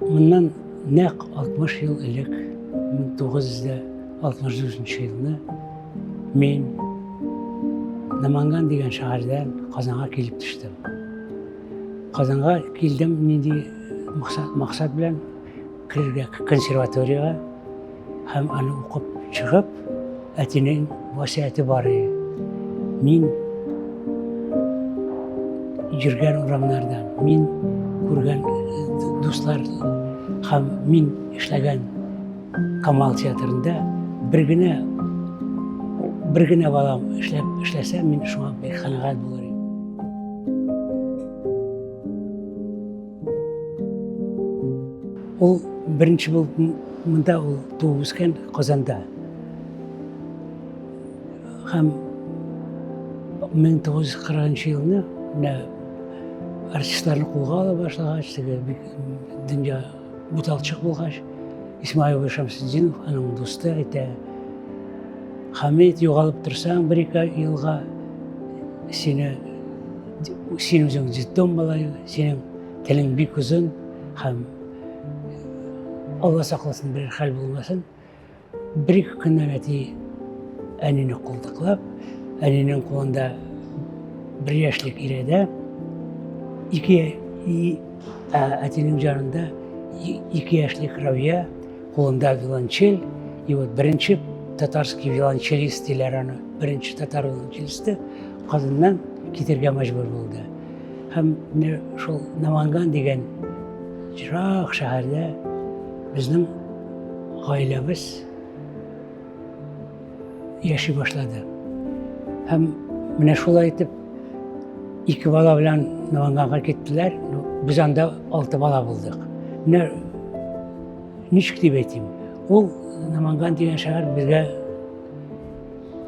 Моннан нәкъ 60 ел элек, 1964 елны мин Наманган дигән шәһәрдән Казанга килеп төштем. Казанга килдем нинди максат, максат белән керергә консерваториягә һәм аны укып чыгып, әтинең васыяте бар иде. Мин йөргән урамнарда, мин күргән дуслар һәм мин эшләгән Камал театрында бер генә бер генә балам эшләп эшләсә, мин шуңа бик канәгать булыр идем. Ул беренче булып монда ул туып үскән Казанда. Һәм 1940 елны менә артистларны кулга ала башлагач, теге бик дөнья буталчык булгач, Исмаил Шәмсетдинов, аның дусты, әйтә, Хәмит, югалып торсаң бер-ике елга, сине син үзең детдом малае, синең телең бик озын һәм Алла сакласын, берәр хәл булмасын. Бер-ике көннән әти әнине култыклап, әнинең кулында бер яшьлек ирәдә, ике әтинең җанында ике яшьлек Равия, кулында виолончель, и вот беренче татарский виолончелист диләр аны, беренче татар виолончелисты Казаннан китергә мәҗбүр булды. Һәм менә шул Наманган дигән ерак шәһәрдә безнең гаиләбез яши башлады. Һәм менә шулай итеп ике бала белән Наманганга киттеләр. Без анда алты бала булдык. Менә ничек дип әйтим, ул Наманган дигән шәһәр безгә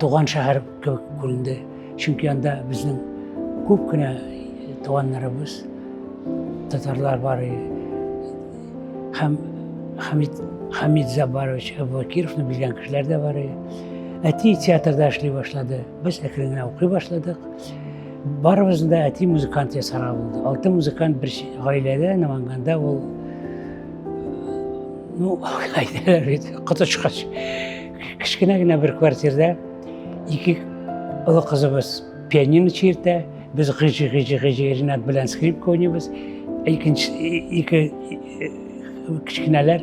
туган шәһәр кебек күренде. Чөнки анда безнең күп кенә туганнарыбыз, татарлар бар. Һәм Хамид, Хамид Забарович Абубакировны белгән кешеләр дә бар. Әти театрда эшли башлады. Без әкрен генә укый башладык. Барыбызны да әти музыкант ясарга булды. Алты музыкант бер гаиләдә Наманганда ул ну, әйтәләр бит, коточкыч. Кечкенә генә бер квартирда ике олы кызыбыз пианино чиртә, без гыҗи-гыҗи-гыҗи Ренат белән скрипка уйныйбыз. Икенче ике кечкенәләр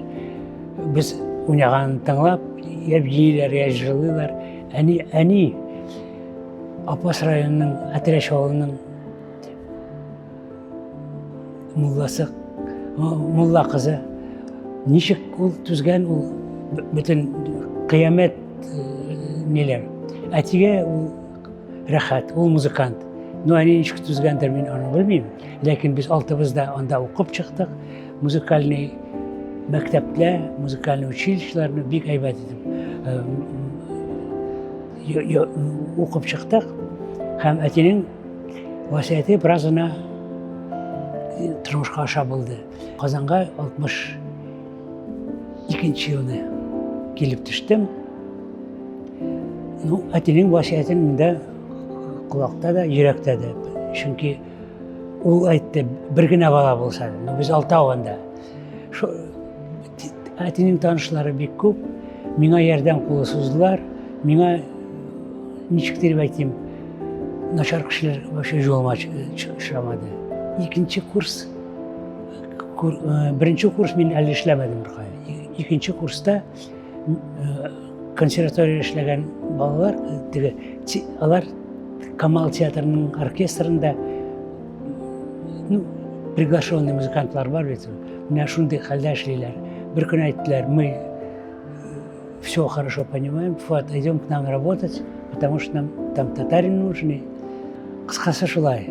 без уйнаганын тыңлап, я бииләр, я җырлыйлар. Әни, әни Апас районының Әтрәч авылының мулласы, мулла кызы. Ничек ул түзгән ул бөтен кыямәт ниләр. Әтигә ул рәхәт, ул музыкант. Ну, әни ничек түзгәндер, мин аны белмим. Ләкин без алтыбыз да анда укып чыктык. Музыкальный мәктәптә, музыкальный училищеларны бик әйбәт итеп укып чыктык. Һәм әтинең васыяте бераз гына тормышка аша булды. Казанга 62 елны килеп төштем. Ну, әтинең васыятен миндә колакта да, йөрәктә дә. Чөнки ул әйтте, бер генә бала булса да, ну, без алтау анда. Әтинең танышлары бик күп, миңа ярдәм кулы суздылар, миңа ничек дип әйтим, начар кешеләр вообще юлыма очрамады. Икенче курс, беренче курс мин әле эшләмәдем беркая. Икенче курста консерватория эшләгән балалар, теге, алар Камал театрының оркестрында ну, приглашенный музыкантлар бар бит. Менә шундый хәлдә эшлиләр. Бер көн әйттеләр, мы все хорошо понимаем, Фуат, идем к нам работать, потому что нам там татарин нужны. Кыскасы шулай.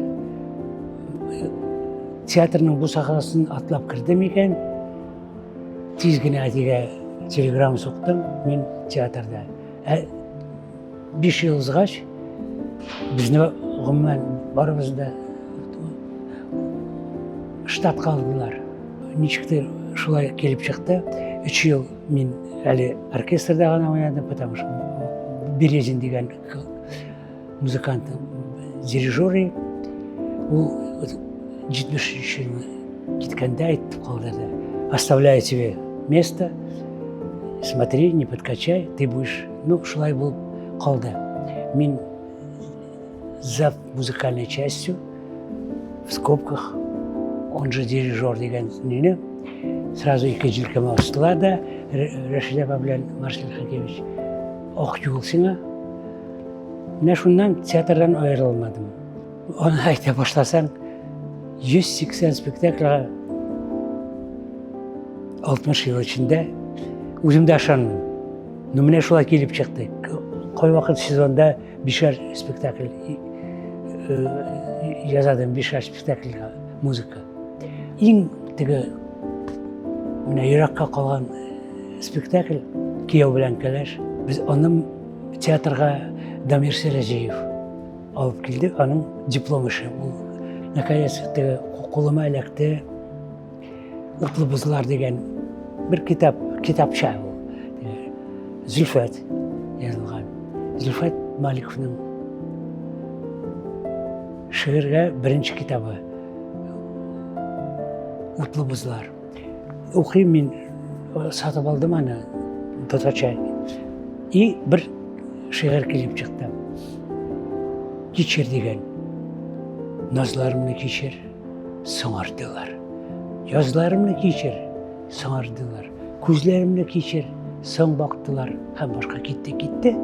Театрның бу сахнасын атлап кердем икән, тиз генә әтигә телеграмма суктым, мин театрда. Ә 5 ел узгач, безне гомумән барыбызны да штатка алдылар. Ничектер шулай килеп чыкты. 3 ел мин әле оркестрда гына уйнадым, потому что Березин дигән музыкант дирижеры, ул 73 елны киткәндә әйтеп калдырды. Оставляю тебе место, смотри, не подкачай, ты будешь. Ну, шулай булып калды. Мин зав музыкальной частью, в скобках, он же дирижер дигән мине сразу ике җилкәмә астылар да, Рәшидә апа белән Марсель Хакимович, ак юл сиңа. Менә шуннан театрдан аерылмадым. Аны әйтә башласаң, 180 спектакльгә 60 ел эчендә үзем дә ышанмыйм. Ну, менә шулай килеп чыкты. Кайвакыт сезонда бишәр спектакль язадым, бишәр спектакльгә музыка. Иң теге менә йөрәккә калган спектакль Кияү белән кәләш. Без аны театрга Дамир Сираҗиев алып килде, аның диплом эше. Ул наконец теге кулыма эләкте. Утлы бозлар дигән бер китап, китапча ул. Зөлфәт язылган. Зөлфәт Маликовның шигырьгә беренче китабы Утлы бозлар. Укыйм мин, сатып алдым аны, татарча. И бер шигырь килеп чыкты. Кичер дигән. Назларымны кичер, соңардылар. Язларымны кичер, соңардылар. Күзләремне кичер, соң бактылар. Һәм башка китте, китте.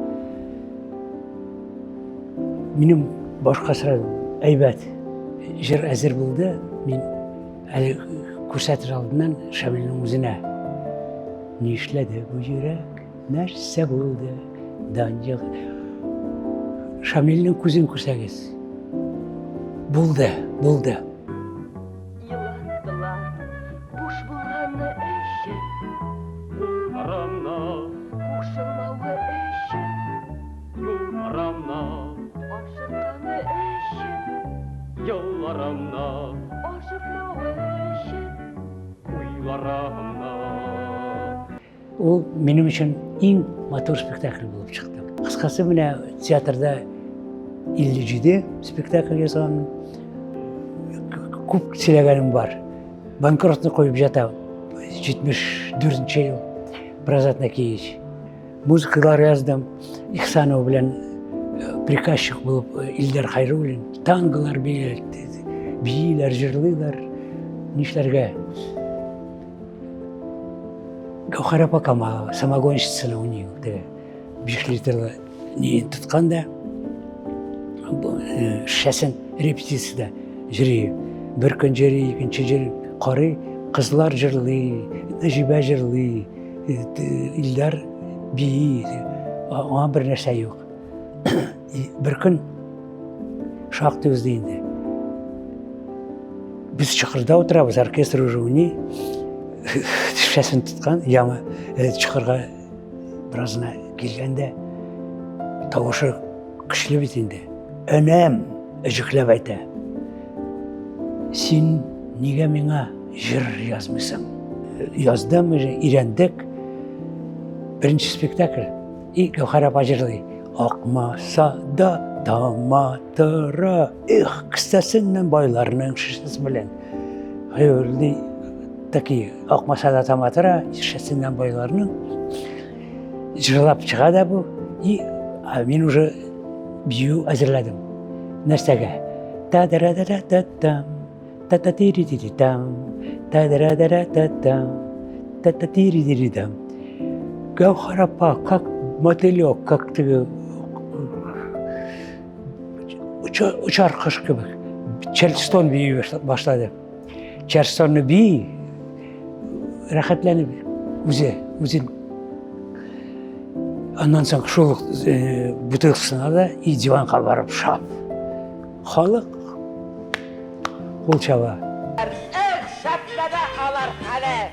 Минем башка сразу әйбәт җыр әзер булды. Мин әле күрсәтер алдыннан Шамилнең үзенә нишләде бу йөрәк, нәрсә булды? Данья Шамилнең күзен күрсәгез. Булды, булды. Елаттылар, буш булганы өчен. Кулларымны Кушылмавы өчен. Юлларымны Ашыкканы өчен. Елларымны Ашыкмавы өчен. Уйларымны Ул минем өчен иң матур спектакль булып чыкты. Кыскасы, менә театрда 57 спектакль язганмын. Күп сөйләгәнем бар. Банкротны куеп ята 74 ел Празат Накиевич. Музыкалар яздым. Ихсанов белән приказчик булып Илдар Хайруллин. Танголар бииләр, җырлыйлар. Нишләргә? Гәүһәр апа Камалова, самогонщицаны уйный ул теге. 5 литрлы не тоткан да шешәсен репетициядә җыри. Бер көн җыри, икенче җыр карый, кызлар җырлый, Нәҗибә җырлый, Илдар бии. Аңа бер нәрсә юк. Бер көн шактый узды инде. Без чокырда утырабыз, оркестр уже уйный. Шешәсен тоткан, яңа чокырга беразына килгәндә тавышы көчле бит инде. Энем, өҗекләп әйтә. Син нигә миңа җыр язмыйсың? Яздым, өйрәндек. Беренче спектакль. И Гәүһәр апа җырлый. Акмаса да тама тора. Эх, кесәсеннән байларның шешәсе белән. Хәерле такие акмаса да тама тора, шешәсеннән байларның. Җырлап чыга да бу. И а мин уже бию әзерләдем. Нәрсәгә? Та-да-да-да-да-там, та-та-ти-ри-ти-ти-там, та-да-да-да-да-там, та-та-ти-ри-ти-ти-там. Гәүһәр апа, как мотылек, как теге очар кош кебек. Чарльстон бии башлады. Чарльстонны бии, рәхәтләнеп үзе, үзен. Аннан соң шул бутылкасына да и диванга барып шап. Халык кул чаба. Эх, шәпләнә алар хәле!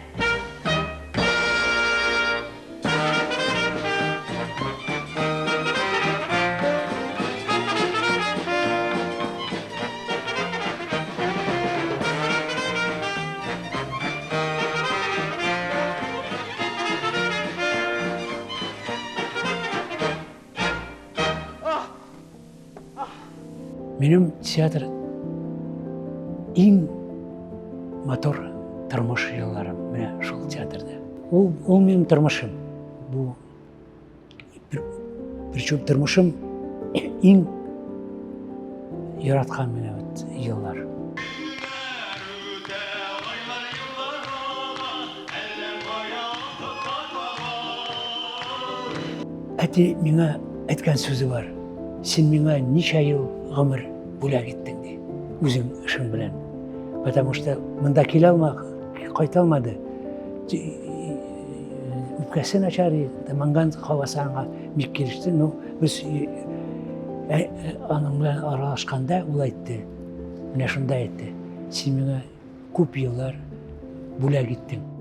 Минем театр иң матур тормыш елларым. Менә Ул, ул минем тормышым. Бу причем тормышым иң яраткан менә вот еллар. Әти миңа әйткән сүзе бар. Син миңа ничә ел гомер бүләк иттең, ди, үзең эшең белән. Потому что монда килә алмак, кайта алмады. Үпкәсе начар иде, манган һавасы аңа бик килеште. Ну, без аның белән аралашканда ул әйтте, менә шунда әйтте, син миңа күп еллар бүләк иттең.